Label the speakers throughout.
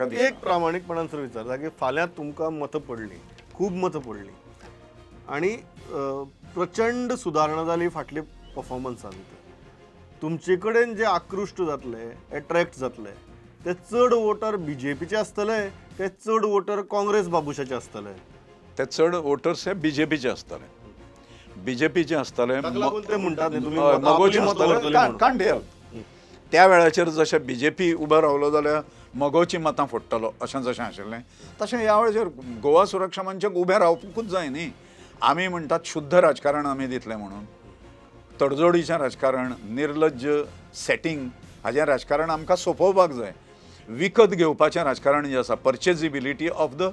Speaker 1: म्हाका दिसता.
Speaker 2: एक प्रामाणीकपणान सर विचारता की फाल्यां तुमकां मतां पडलीं, खूब मतां पडलीं आनी प्रचंड सुदारणा जाली फाटले परफॉर्मन्सा भितर, तुमचे कडेन जे आकृश्ट जातले, एट्रॅक्ट जातले ते चड वोटर बीजेपीचे आसतले, ते चड वोटर काँग्रेस बाबुशाचे आसतले?
Speaker 1: ते चड वोटर्स हे बीजेपीचे आसतले, बीजेपीचे आसतले,
Speaker 2: ते म्हणटात
Speaker 1: मगोचे आसतले. त्या वेळाचेर जशें बीजेपी उबो रावलो जाल्यार मगोची मतां फोडटलो अशें जशें आशिल्लें तशें ह्या वेळाचेर गोवा सुरक्षा मंचाक उबें रावपूंकूच जाय न्ही. आमी म्हणटात शुद्ध राजकारण आमी दितले म्हणून, तडजोडीचें राजकारण, निर्लज्ज सेटींग हाजें राजकारण आमकां सोंपोवपाक जाय. विकत घेवपाचें राजकारण जें आसा, purchasability of the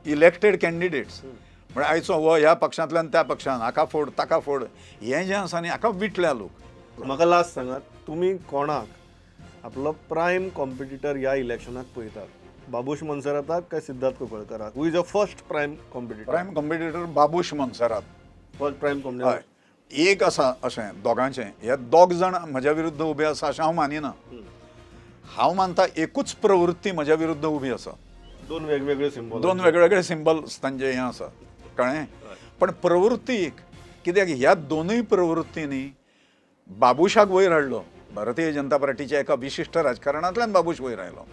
Speaker 1: elected candidates, म्हळ्यार आयचो हो ह्या पक्षांतल्यान त्या पक्षान, हाका फोड ताका फोड, हें जें आसा न्ही हाका विटल्या लोक.
Speaker 2: म्हाका लास्ट सांगात, तुमी कोणाक आपलो प्रायम कॉम्पिटिटर ह्या इलेक्शनाक पळयतात, बाबूश मोन्सेराताक काय Siddharth कुंकळकराक? Who is your first prime competitor?
Speaker 1: Prime competitor Babush Monserrate.
Speaker 2: First prime competitor
Speaker 1: एक आसा अशें दोगांचें, हे दोग जाण म्हज्या विरुद्ध उबे आसा अशें हांव मानिना. हांव मानता एकूच प्रवृत्ती म्हज्या विरुद्ध उबी आसा,
Speaker 2: दोन वेगवेगळे सिंबल,
Speaker 1: दोन वेगवेगळे सिंबल्स तांचे हें आसा, कळ्ळें? पण प्रवृत्ती एक, कित्याक ह्या दोनूय प्रवृत्तींनी बाबूशाक वयर हाडलो. भारतीय जनता पार्टीच्या एका विशिश्ट राजकारणांतल्यान बाबूश वयर आयलो.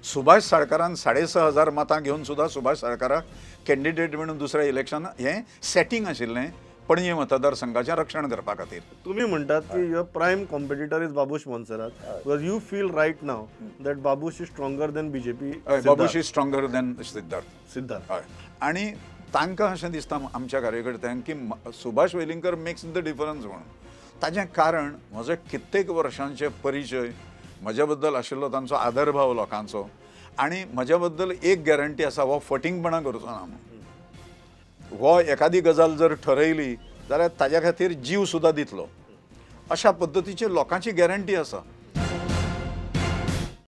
Speaker 1: सुभाष साळकारान 6,500 मतां घेवन सुद्दां सुभाष साळकाराक कॅन्डिडेट म्हणून दुसऱ्या इलेक्शन हें सेटींग आशिल्लें पणजे मतदारसंघाचें रक्षण करपा खातीर.
Speaker 2: तुमी म्हणटात की your prime competitor is Babush Monserrate, because you feel right now that Babush is stronger than BJP.
Speaker 1: Babush is stronger than Siddharth.
Speaker 2: Siddharth.
Speaker 1: हय. आनी तांकां अशें दिसता आमच्या कार्यकर्त्यांक की Subhash Velingkar makes the difference म्हणून. ताजें कारण म्हजो कित्येक वर्सांचे परिचय, म्हज्या बद्दल आशिल्लो तांचो आदरभाव लोकांचो, आनी म्हज्या बद्दल एक गॅरंटी आसा, हो फटींगपणां करचो ना म्हणून. हो एखादी गजाल जर ठरयली जाल्यार ताज्या खातीर जीव सुद्दां दितलो, अशा पद्दतीची लोकांची गॅरंटी आसा.